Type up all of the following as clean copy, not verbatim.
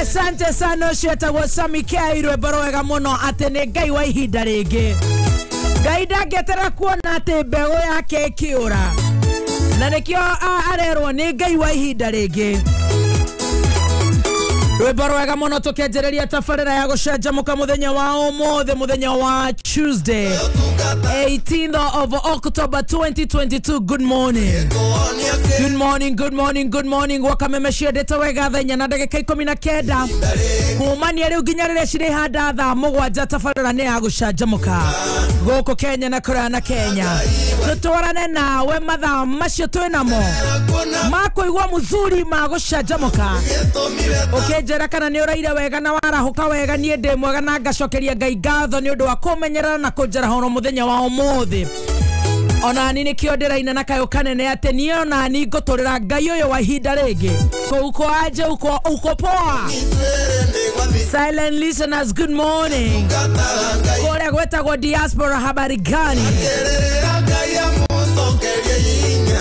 Asante sana ũcio etagwo Sami K rwĩmbo rwega mũno atĩ nĩ Ngai wa ihinda rĩngĩ. Ngai ndangĩeterera kuona atĩ mbegũ yake ĩkĩũra, na nĩkĩo arerwo nĩ Ngai wa ihinda rĩngĩ. Rwĩmbo rwega mũno tũkĩanjĩrĩria tabarĩra ya gũcanjamũka mũthenya wa ũmũthĩ, mũthenya wa Tuesday 18th of October 2022. Good morning. Good morning, good morning, good morning. Gwakameme ciendete wega thaa inya na ndagĩka 19 kumania rĩu nginya rĩrĩa cirĩhanda thaa 7 tabarĩra nĩ ya gũcanjamũka gũkũ Kenya na kũraya na Kenya. Tũtwarane nawe mathaa macio twĩnamo ma kũigua mũthuri ma gũcanjamũka. Ũkĩnjĩra kana nĩ ũraire wega na warahũka wega, niĩ ndĩ mwega na ngacokeria Ngai ngatho nĩ ũndũ wa kũmenyerera na kũnjarahũra mũthenya wa ũmũthĩ. Onani nĩkĩo ndĩraina na kayũ kanene atĩ niĩ onani ngũtũrĩra Ngai ũyũ wa ihinda rĩngĩ. Uko aje, uko poa? Silent listeners, good morning. Kũrĩa gwĩtagwo diaspora, habari gani?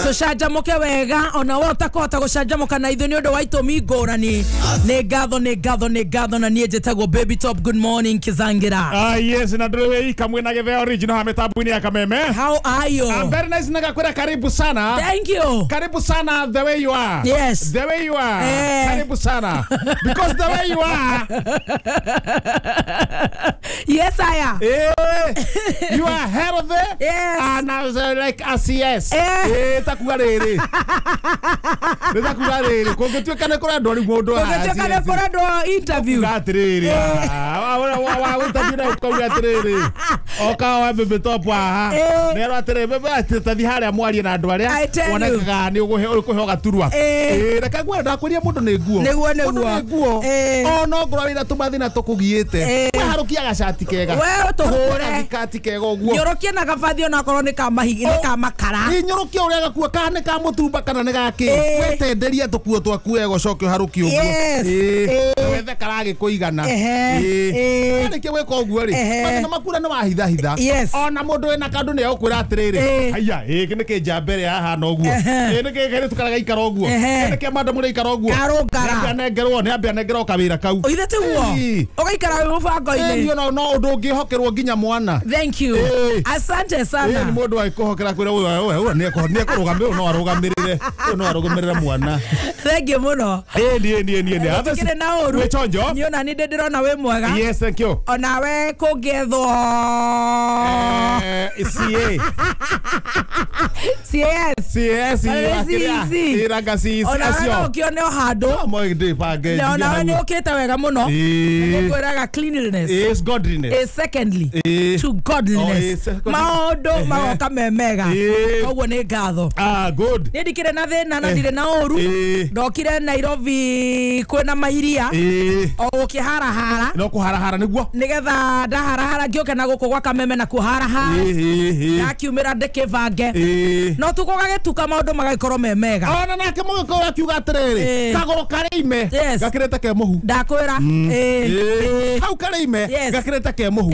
Tũcanjamũke wega ona we ũtakũhota gũcanjamũka na ithuĩ nĩ ũndũ wa itũmi ngũrani. Nĩ ngatho, nĩ ngatho, nĩ ngatho, na niĩ njĩtagwo Baby Top. Good morning Kizangira. Yes, na ndũrĩ kamwe na gĩtheo original ha mĩtambo-inĩ ya Kameme. How are you? I'm very nice, na ngakwĩra karibu sana. Thank you. Karibu sana the way you are. Yes. The way you are. Karibu sana. Because the way you are. Yes, I am. You are healthy. Yes. And I was like a CS. Takuga rĩrĩ. Nĩ takuga rĩrĩ. Kũngĩtuĩka nĩ kũrendwo rĩu mũndũ wa Kũngĩtuĩka nĩ kũrendwo interview. Kuga atĩrĩrĩ. Wa interview na ũkauga atĩrĩrĩ. Oka wa Baby Top haha. Nĩerwo atĩrĩrĩ, bebe atĩ tathi harĩa mwarie na andũ arĩa wonekaga nĩ ũkũheo gaturwa. Reke ngwĩre, ndakwĩria mũndũ nĩ nguo. Nĩguo, nĩguo. Mũndũ nĩ nguo. Ona ongorwo wĩna tũmathĩna tũkũgiĩte. We harũkia gacati kega. We ũtũhũre. Gacati kega ũguo. Nyũrũkie na gabathi onakorwo nĩ ka mahiga, nĩ ka makara. Nyũrũkie ũrĩa gakua kana nĩ ka mũtumba kana nĩ gakĩ. Wetenderia tũkuo twaku wega ũcoke ũharũkie ũguo. Wethe karagĩkũigana. Warĩkia gwĩka ũguo rĩ, mathĩna makura nĩ wahithahitha. Ona mũndũ wĩna kandũ nĩ egũkwĩra atĩrĩrĩ, haiya, gĩkĩ nĩ kĩnja mbere hahana ũguo. Nĩ kĩ kairĩtu karagaikara ũguo. Nĩ kĩa madam ũraikara ũguo. Karũngara. Nĩambe anengerwo kawĩra kau. Ithe tiguo. Ũgaikara wĩ mũbango-inĩ. No ũndũ ũngĩhokerwo nginya mwana. Thank you. Asante sana. Nĩ mũndũ agĩkũhokera kwĩra ũyũ nĩ no arũgamĩrĩre, ũyũ no arũgamĩrĩre mwana. Thank you mũno. Nĩ. Tũkĩrĩ na ũru. Wĩ chonjo? Niĩ ona nĩ ndĩrona wĩ mwega. Yes, thank you. Onawe kũngĩethwo CA. CS. CS. Iranga CS. Onawe no ũkĩone o handũ. Onawe nĩ ũkĩte wega mũno. Nĩngwĩraga cleanliness is godliness. Is secondly to godliness. Maũndũ magoka me mega. Koguo nĩ ngatho. Good. Niĩ ndikĩrĩ na thĩna na ndirĩ na ũru. Ndokire Nairobi kwĩna mairia. O gũkĩharahara. No kũharahara nĩguo. Nĩgetha ndaharahara ngĩũke na gũkũ gwa Kameme na kũharahara. Ndakiumĩra ndĩkĩbange. No tukũ gagĩtuka maũndũ magagĩkorwo me mega. Ona nake mũgĩkũyũ akiuga atĩrĩrĩ, kagũrũ karĩ ime gakĩrĩte ke mũhu. Ndakwĩra. Hau karĩ ime gakĩrĩte ke mũhu.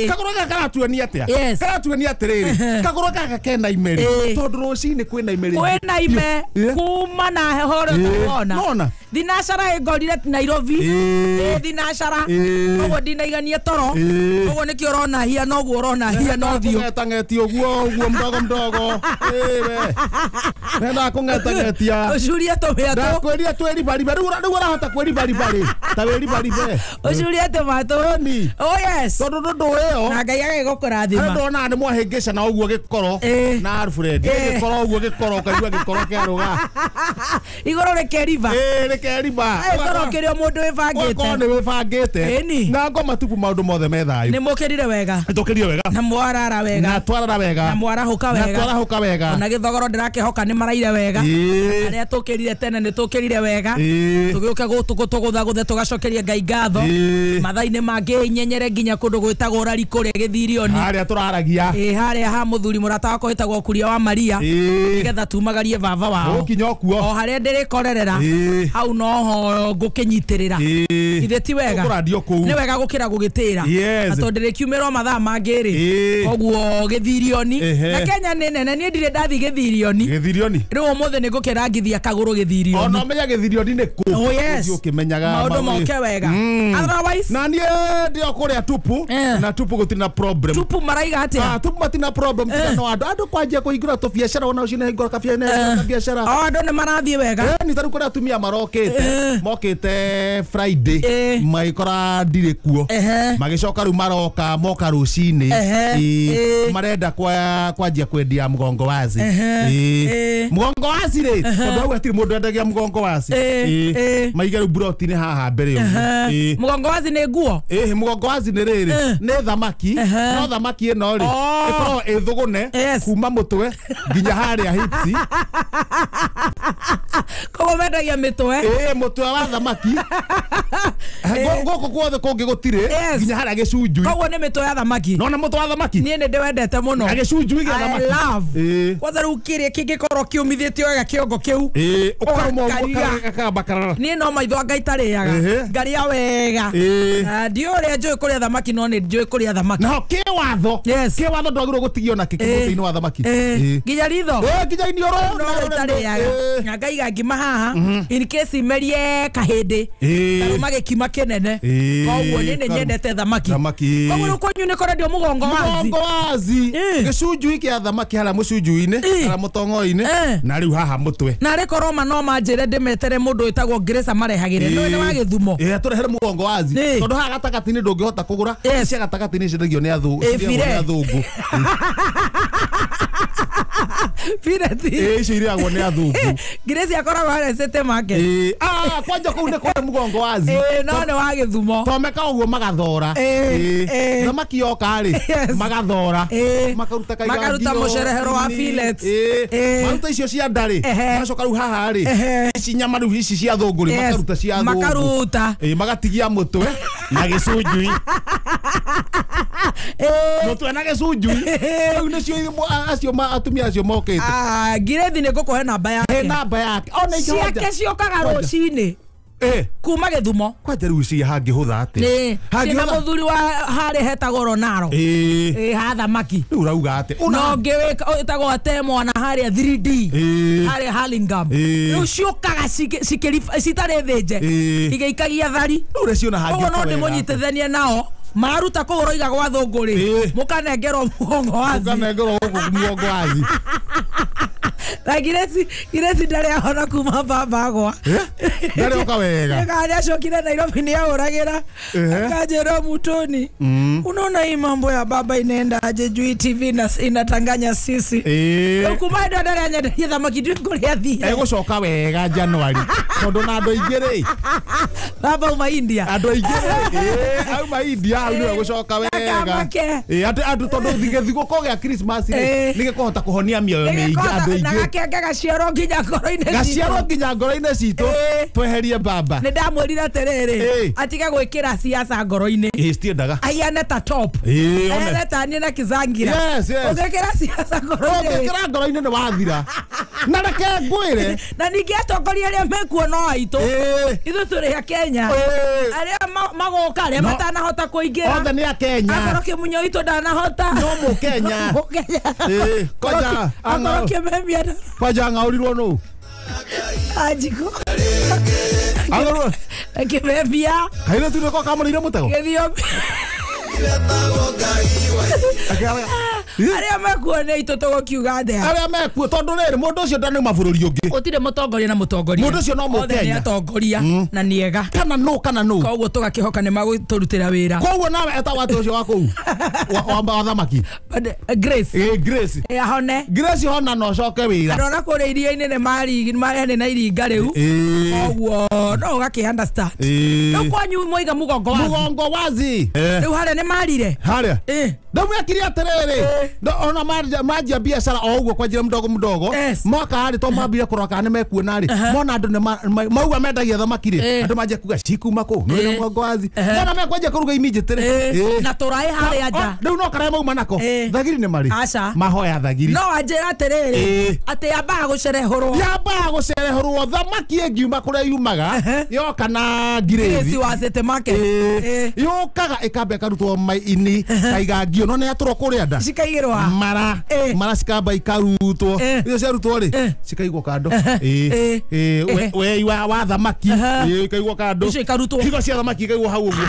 Kagũrũ gaka karatuonia atĩa? Karatuonia atĩrĩrĩ, kagũrũ gaka kena ime rĩ, tondũ rũcinĩ kwĩna ime rĩ. Kwĩna ime kuma na heho ũrĩa ũtawona. Thinacara ĩngorire Nairobi. Thinacara. Koguo ndinaigania toro. Koguo nĩkĩo ũrona hia noguo ũrona hia no thiũ. Kũng'etang'etia ũguo ũguo mdogo mdogo. We. Nenda kũng'etang'etia. Ũcurie tũmĩatũ. Ndakwĩria twĩribariba. Rĩu ũrahota kwĩribariba-rĩ. Ta wĩribaribe. Ũcurie tũmatũ. Oh yes. Tondũ ndũ ĩyo. Na Ngai agagĩgũkũrathima. Andũ onaga nĩ mwahĩngĩcana ũguo gĩkoro na Alfred. Gĩkoro ũguo gĩkoro ũkaigua gĩkoro kĩarũga. Igũrũ rĩkeriba. Rĩkeriba. Gĩkoro kĩrĩ o mũndũ wĩbangĩte. Ũgakorwo nĩ wĩbangĩte. Na ngoma tupu maũndũ mothe me thayũ. Nĩ mũkĩrire wega. Tũkĩrire wega. Na mwarara wega. Na twarara wega. Na mwarahũka wega. Na twarahũka wega. Ona gĩthogoro ndĩrakĩhoka nĩ maraire wega. Arĩa tũkĩrire tene nĩ tũkĩrire wega. Tũgĩũke gũtũgũthagũthe tũgacoka tũgacokeria Ngai ngatho. Mathaa-inĩ mangĩ nyenyere nginya kũndũ gwĩtagwo Rari kũrĩa Gĩthirioni. Harĩa tũraragia. Harĩa ha mũthuri mũrata wakwa wĩtagwo Kuria wa Maria. Nĩgetha tumagarie baba wao. Gũkinya okuo. O harĩa ndĩrĩkorerera. Hau noho ngũkĩnyitĩrĩra. Ithe ti wega. Nĩ wega gũkĩra gũgĩtĩra. Yes. Tondũ ndĩrĩkiumĩrwo mathaa mangĩ rĩ. Koguo Gĩthirioni. Na Kenya nĩ nene, niĩ ndirĩ ndathiĩ Gĩthirioni. Gĩthirioni. Rĩu ũmũthĩ nĩ ngũkĩrangithia kagũrũ Gĩthirioni. Ona ũmenya Gĩthirioni nĩ kũ. Oh yes. Ũkĩmenyaga maũndũ moke wega. Otherwise na niĩ ndĩ o kũrĩa tupu na tupu gũtirĩ na problem. Tupu maraiga atĩa? Tupu matina problem no andũ kwanjia kũhingũra tũbiacara ona ũcio nĩ hingũra kabiacara. O andũ nĩ marathiĩ wega. Nĩ tarĩu kũrĩa atumia marokĩte mokĩte Friday magĩkora ndirĩ kuo magĩcoka rĩu maroka moka rũcinĩ marenda kwanjia kwendia mgongo wazi. Mgongo wazi rĩ tondũ hau hatirĩ mũndũ endagia mgongo wazi. Maige rĩu buroti-inĩ haha mbere ũguo. Mgongo wazi nĩ nguo? Mgongo wazi nĩ rĩrĩ nĩ thamaki no thamaki ĩno rĩ ĩkoragwo ĩthũgũne kuma mũtwe nginya harĩa hips. Koguo mendagia mĩtwe? Mũtwe wa thamaki. Gũkũ guothe kũngĩ gũtirĩ nginya harĩa gĩcunjui. Koguo nĩ mĩtwe ya thamaki. No na mũtwe wa thamaki. Niĩ nĩ ndĩwendete mũno. Na gĩcunjui gĩa thamaki. I love. Kwanza rĩu kĩrĩa kĩngĩkorwo kĩũmithĩtio wega kĩongo kĩu. Ũkarũma ũguo gakamba karara. Niĩ no maitho anga itarĩaga. Ngarĩa wega. Ndiũĩ ũrĩa njũĩ kũrĩa thamaki no nĩ njũĩ kũrĩa thamaki. Naho kĩwatho. Kĩwatho ndwagĩrĩirwo gũtigio nakĩ mũtĩ-inĩ wa thamaki. Nginya ritho. Nginya iniũrũ. No itarĩaga. Na ngaiga ngima haha in case imerie kahĩndĩ. Karũma gĩkima kĩnene. Koguo niĩ nĩ nyendete thamaki. Koguo rĩu kwanyu nĩ kũrendio mũgongo wazi. Mũgongo wazi. Gĩcunjui kĩa thamaki harĩa mũcunjui-inĩ, harĩa mũtong'oi-inĩ na rĩu haha mũtwe. Na rĩ korwo ma no manjĩre ndĩmetere mũndũ wĩtagwo Grace amarehagĩre. Nĩ nĩ wa Gĩthumo. Atũrehere mũgongo wazi. Tondũ haha gatagatĩ-inĩ ndũngĩhota kũgũra. Cia gatagatĩ-inĩ ciendagio nĩ athũngũ. Pirati. Icio irĩagwo nĩ athũngũ. Grace akoragwo harĩa City Market. Kwanja kũu nĩ kũrĩ mũgongo wazi. No nĩ wa Gĩthumo. Tomeka ũguo magathora. Thamaki yoka rĩ magathora. Makaruta kaigangio. Makaruta mũcerehero wa fillet. Maruta icio cia nda rĩ. Magacoka rĩu haha rĩ. Ici nyama rĩu ici cia thũngũ rĩ makaruta cia thũngũ. Makaruta. Magatigia mũtwe na gĩcunjui. Mũtwe na gĩcunjui. Rĩu nĩcio acio atumia acio mokĩte. Ngirethi nĩ ngũkũhe namba yake. Namba yake. Ona ciake ciũkaga rũcinĩ. Kuma Gĩthumo. Kwanja rĩu ici hangĩhũtha atĩa? Ciĩna mũthuri wa harĩa hetagwo Ronaro. Ha thamaki. Rĩu ũrauga atĩa? No ũngĩ wĩtagwo Atemwa na harĩa 3D. Harĩa Hurlingham. Rĩu ciũkaga citarĩ thĩnje. Igĩikagia thari. Rĩu ũrĩa ciona hangĩũka wega. Koguo no ndĩmũnyitithanie nao. Maruta kũu ũroiga gwa thũngũ rĩ mũkanengerwo mũgongo wazi. Mũkanengerwo gũkũ mũgongo wazi. Na Grace ndarĩ ahona kuma baba agwa. Ndarĩ oka wega. Nĩ acokire Nairobi nĩ ahũragĩra. Akanjĩra Mutoni. Unaona hii mambo ya baba inaenda aje juu TV na inatanganya sisi. Kuma hĩndĩ ndarĩ anyenderia thamaki ndiũĩ kũrĩa athire. Egũcoka wega January. Tondũ na andũ aingĩ rĩ. Baba uma India. Andũ aingĩ rĩ. Auma India hau nĩwe gũcoka wega. Andũ tondũ gĩthigũkũ gĩa Christmas rĩ nĩ gĩkũhota kũhonia mĩoyo mĩingĩ andũ aingĩ. Gakenge gaciarwo nginya ngoro-inĩ citũ. Gaciarwo nginya ngoro-inĩ citũ. Tweherie baba. Nĩ ndamwĩrire atĩrĩrĩ atige gwĩkĩra siasa ngoro-inĩ. Citiendaga. Ahiane ta top. Ahiane ta niĩ na Kizangira. Ũngĩkĩra siasa ngoro-inĩ. Ũngĩkĩra ngoro-inĩ nĩ wathira. Na reke ngwĩre. Na ningĩ atongoria arĩa mekuo no aitũ. Ithuĩ tũrĩ a Kenya. Arĩa magoka arĩa matanahota kũingĩra. Othe nĩ a Kenya. Akorwo Kĩmunya witũ ndanahota. No Mũkenya. Kwanja akorwo Kĩmemia. Kwanja ng'aũrirwo nũ? Anjiko. Agorwo. Kĩmemia. Kairĩtu nĩko kamũrĩire mũtego? Gĩthiomi. Arĩa mekuo nĩ aitũ tũgũkiuga atĩa? Arĩa mekuo tondũ rĩrĩ mũndũ ũcio ndanauma bũrũri ũngĩ. Gũtirĩ mũtongoria na mũtongoria. Mũndũ ũcio no Mũkenya. Othe nĩ atongoria na nĩ ega. Kana nũ kana nũ. Koguo tũgakĩhoka nĩ magũtũrutĩra wĩra. Koguo nawe etagwo atĩ ũcio wa kũu wa thamaki. Grace. Grace. Ahone. Grace hona no coke wĩra. Ndona kũrĩa iria-inĩ nĩ marĩ na iringa rĩu. Koguo no ũgakĩ understand. Rĩu kwanyu mwaiga mũgongo wazi. Mũgongo wazi. Rĩu harĩa nĩ marire. Harĩa. Ndamwekire atiriri ona manjia biacara o uguo kwanjira mdogo mdogo mwaka hari to mambire kurora kana nĩmekuona rĩ mona andũ mauga mendagia thamaki rĩ andũ manjia kuga cikuma kũ nĩ mũgongo wazi mona mekwanjia kũruga iminjĩtĩ rĩ na tũraĩ harĩa nja rĩu no karaĩ mauma nako thagiri nĩ marĩ mahoya thagiri no anjĩra atĩrĩrĩ atĩ yambaga gũcerehũrwo yambaga gũcerehũrwo thamaki ĩngiuma kũrĩa yumaga yoka na ngirĩthi wa City Market yũkaga ĩkamba ĩkarutwo maini kaigangio no nĩ yatũrwo kũrĩa nda cikaigĩrwo mara mara cikamba ikarutwo icio ciarutwo rĩ cikaigwo kando wei wa thamaki ikaigwo kando icio ikarutwo higo cia thamaki ikaigwo hau ũguo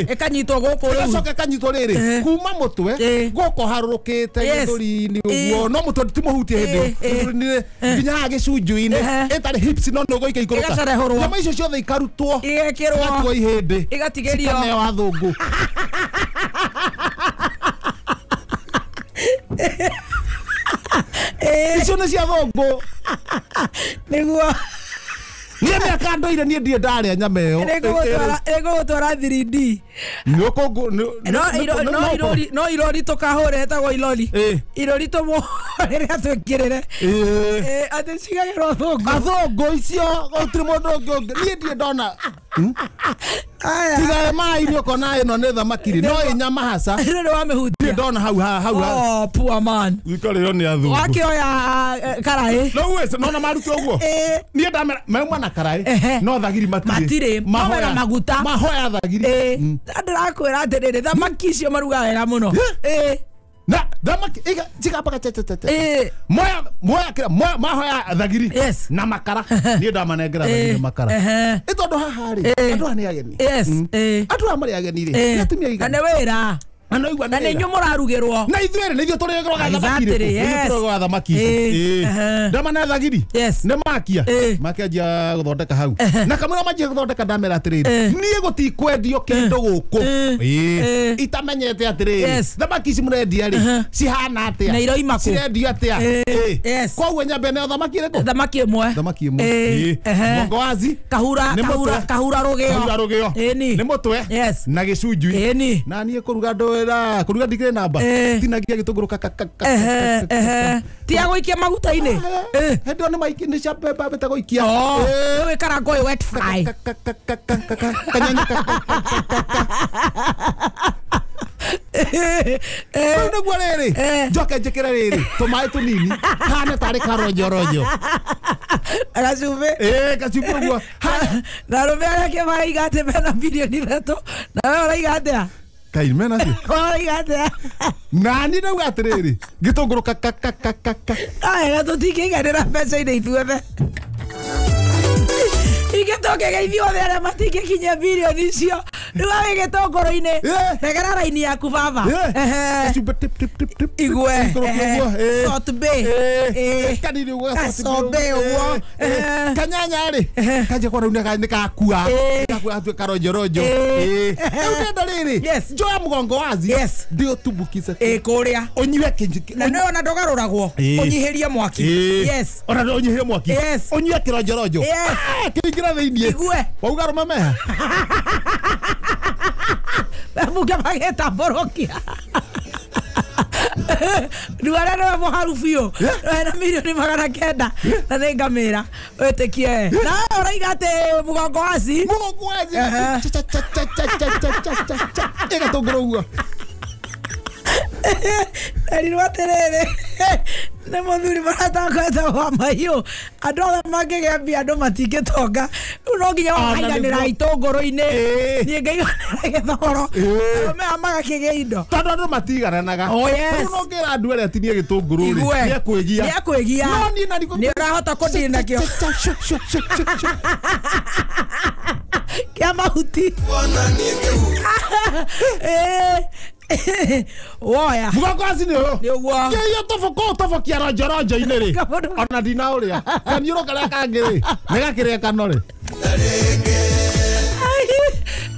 ĩkanyitwo gũkũ rĩu ĩgacoka ĩkanyitwo rĩrĩ kuma mũtwe gũkũ harũrũkĩte gĩthũri-inĩ ũguo no mũtwe ti mũhutie hĩndĩ ĩyo nginya haha gĩcunjui-inĩ ĩtarĩ hips no nĩ ũgũika ikũrũka nyama icio ciothe ikarutwo igekĩrwo igatuo ihĩndĩ igatigĩrio cikaneo athũngũ. Icio nĩ cia thũngũ nĩguo niĩ mĩaka ndoire niĩ ndirĩ ndarĩa nyama ĩyo ĩgũgũtwara 3D no irori tũkahũra ĩtagwo ilori irori tũmũhũrĩre atwĩkĩrĩre atĩ cigagĩrwo thũngũ athũngũ icio gũtirĩ mũndũ ũngĩ niĩ ndirĩ ndona tiga maĩ-inĩ ũkona ĩno nĩ thamaki rĩ no ĩ nyama haca rĩrĩ wamĩhutia ndona hau hau oh poor man ikarĩo nĩ athũngũ wakĩoya karaĩ no wĩce nona maruta ũguo niĩ ndamera mauma na karaĩ no thagiri matirĩ mahoya maguta mahoya thagiri ndĩrakwĩra atĩrĩrĩ thamaki icio marugaga wega mũno na thamaki cikamba cha cha cha moya moya kira moya mahoya thagiri na makara niĩ ndamanengera thagiri na makara ĩ tondũ haha rĩ andũ aya nĩ ageni andũ aya marĩ ageni rĩ nĩ atumia igana na nĩ wĩra na no igua na nĩ inyuĩ mũrarugĩrwo na ithuĩ rĩ nĩ ithuĩ tũrĩgĩrwaga thamaki rĩ ithuĩ tũrĩgĩrwaga thamaki ici ndamane thagiri nĩ makia makĩanjia gũthondeka hau na kamũira manjia gũthondeka ndamera atĩrĩrĩ niĩ gũtikwendio kĩndũ gũkũ itamenyete atĩrĩrĩ thamaki ici mũrendia rĩ cihana atĩa na iroima kũ cirendio atĩa koguo nyambe neo thamaki ĩrĩkũ thamaki ĩmwe thamaki ĩmwe mũgongo wazi kahura kahura kahura rũgĩo kahura rũgĩo nĩ mũtwe na gĩcunjui na niĩ kũruga ndũĩ kuruga ndigire namba tinagia gĩtũngũrũ tia gũikia maguta-inĩ hĩndĩ ĩyo nĩ maiki nĩ cia mbembe mbete gũikia rĩu ĩkarangwo ĩ wet fry kanyanya rĩu nĩguo rĩrĩ njoke njĩkĩre rĩrĩ tũmaĩ tũnini hane tarĩ karonjoronjo gacumbĩ gacumbĩ ũguo na arũme arĩa angĩ maraiga atĩ mena bilioni 3 na we ũraiga atĩa kai mena cio ũraiga atĩa na niĩ ndauga atĩrĩrĩ gĩtũngũrũ kakakakaka wega tũtingĩiganĩra mbeca-inĩ ithuothe ingĩtũngĩga ithuothe arĩa matingĩkinyia bilioni icio rĩu wĩ gĩtũngũrũ-inĩ regera raini yaku baba gacumbĩ tip tip tip tip igue Salt Bae kanini ũguo Salt Bae ũguo kanyanya rĩ kanjia kuona rĩu nĩ kakua kakua gatuĩka karonjoronjo rĩu ndenda rĩrĩ njoya mũgongo wazi ndĩũtumbukize kũrĩa ũnyue kĩnjiki na nĩ ona ndũgarũragwo ũnyihĩrie mwaki ona ũnyihĩrie mwaki ũnyue kĩronjoronjo kĩingĩra thĩiniĩ igue wauga arũme meha mbunge magĩtambũrũkia Ndwara nĩwe mũharu biũ wena milioni 900 na nĩ ngamĩra wĩtĩkie na ũraiga atĩ mũgongo waci mũgongo waci ĩgatũngũrũ ũguo erirwo atĩrĩrĩ nĩ mũthuri mũrata wa mahiũ andũ othe mangĩgĩa mbia andũ matingĩtonga rĩu no nginya wakaiganĩra itũngũrũ-inĩ niĩ ngaiganĩra gĩthogoro arũme aya magakĩgĩa indo tondũ andũ matigananaga rĩu no ngĩra andũ arĩa atinie gĩtũngũrũ rĩ nĩekwĩgia nĩekwĩgia no niĩ na nĩ ũrahota kũndini nakĩo kĩa mahuti woya mũgongo waci nĩ ũyũ nĩ ũguo kĩyo toboko ũtobokia ronjoronjo-inĩ rĩ ona ndinaũrĩa kaniũrũ karĩa kangĩ rĩ nĩ gakĩrĩa kano rĩ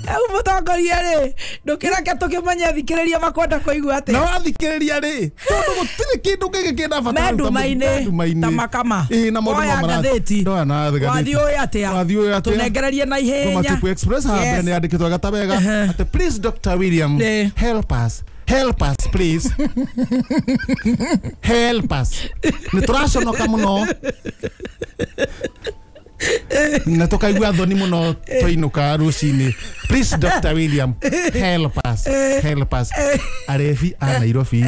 Rĩu mũtongoria rĩ ndũkĩreke tũkĩmenye athikĩrĩria makwenda kũigua atĩa na wathikĩrĩria rĩ tondũ gũtirĩ kĩndũ kĩngĩ kĩna bata me nduma-inĩ ta makama na maũndũ oya ngathĩti wathiĩ ũĩ atĩa wathiĩ ũĩ atĩa tũnengererie na ihenya Matipu Express haha mbere nĩ yandĩkĩtwo wega ta wega atĩ please Dr. William help us Help us please. Help us. Nĩ tũraconoka mũno na tũkaigua thoni mũno twainũka rũcinĩ. Please Dr. William, help us. Help us. Arebi a Nairobi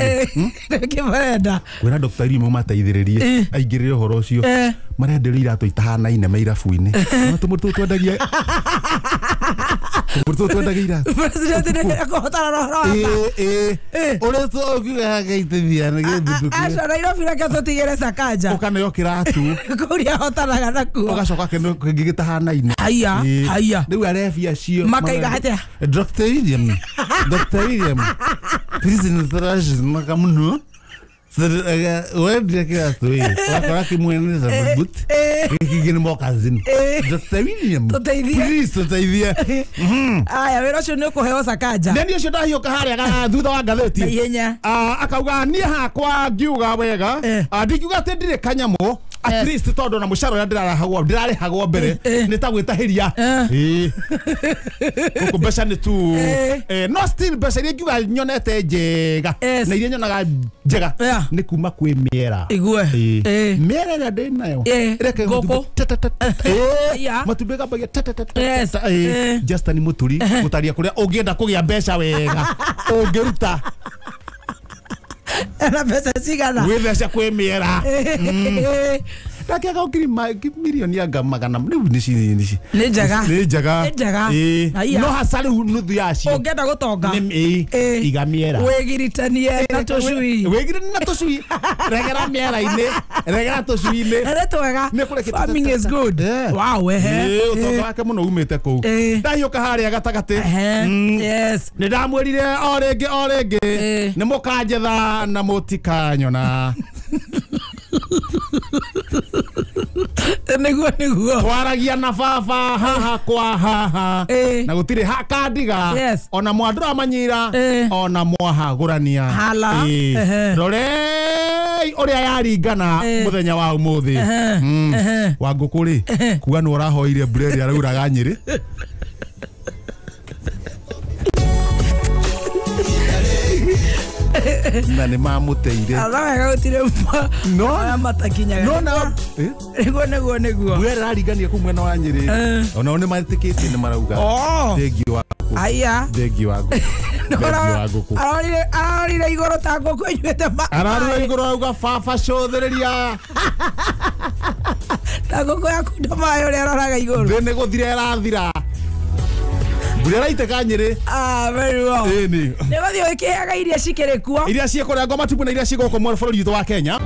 nĩkĩ kwĩra Dr. William mateithĩrĩrie aingĩrĩre ũhoro ũcio. Marenderio iratũ itahanaine mairabu-inĩ. No tũmũrĩ twendagia tũmũrĩ twendagia iratũ. President nĩ ekũhotana na ũhoro wa Ũrĩa tũkiuga gaitithia nĩ gĩthundũkire. Aca Nairobi reke tũtigĩre Sakaja Ũkaneo kĩratũ kũrĩa ahotanaga nakuo. Ũgacoka kĩngĩ gĩtahanaine. Haiya haiya. Rĩu arebi acio makaiga atĩa? Dr. William, Dr. William, please nĩtũraconoka mũno. Wendia kĩratũ ĩ ũgakora kĩmwe nĩ rubber boot, gĩkĩ nĩ moccasin. Dr. William, tũteithie. Please tũteithie. Aya wĩra ũcio nĩ ũkũheo Sakaja. Nĩ ũcio ndahiũka harĩa thutha wa ngathĩti. Ihenya. Akauga niĩ hakwa ngiuga wega, ndingiuga atĩ ndirĩ kanyamũ. At least tondũ na mũcara ũrĩa ndĩrarĩhagwo mbere nĩ ta gwĩtahĩria. Gũkũ mbeca nĩ tu no still mbeca iria ngiuga nyonete njega na iria nyonaga njega nĩ kuma kwĩ mĩera. Igue. Mĩera ĩrĩa ndĩ nayo ĩreke ngũkũ matumbĩ gambagia Justin Muturi gũtaria kũrĩa ũngĩenda kũgĩa mbeca wega ũngĩruta na mbeca cigana gwĩtheca kwĩ mĩera. Ndakiaga ngiri milioni anga magana rĩu nĩ nĩ njega. Nĩ njega. Nĩ njega. No hasa rĩu nuthu yacio ũngĩenda gũtonga iga mĩera wĩgiritanie na tũcui. Wĩgiritanie na tũcui. Regera mĩera-inĩ, regera tũcui-inĩ. Nĩ twega. Farming is good. Wow, ehe. Ũtonga wake mũno umĩte kũu. Ndahiũka harĩa gatagatĩ. Yes. Nĩ ndamwĩrire o rĩngĩ o rĩngĩ nĩ mũkanjetha na mũtikanyona. Nĩguo nĩguo. Twaragia na baba haha kwa haha na gũtirĩ hakandiga ona mwandũra manyira ona mwahagũrania. Rorei ũrĩa yaringana mũthenya wa ũmũthĩ. Wa ngũkũ rĩ kuga nĩ ũrahoire mbura ĩrĩa ĩrauraga Nyĩrĩ. Na nĩ mamũteire. Wega gũtirĩ no matakinyaga. No na nĩguo nĩguo nĩguo. Mbura ĩraringania kũu mwena wa Nyĩrĩ. Onao nĩ metĩkĩtie nĩ marauga. Thengiũ wa ngũkũ. Aya. Thengiũ wa ngũkũ. Thengiũ wa ngũkũ. Arorire igũrũ ta ngũkũ ĩnyuĩte maĩ. Arorire igũrũ auga baba cũthĩrĩria. Ta ngũkũ yakunda maĩ ũrĩa aroraga igũrũ. Thĩ nĩ gũthira ĩrathira. Mbura ĩraitĩka Nyĩrĩ. Very well. Ĩni. Nĩ gũthiĩ ũkĩheaga iria cikĩrĩ kuo. Iria ciĩ kũrĩa ngoma tupu na iria ciĩ gũkũ bũrũri witũ wa Kenya.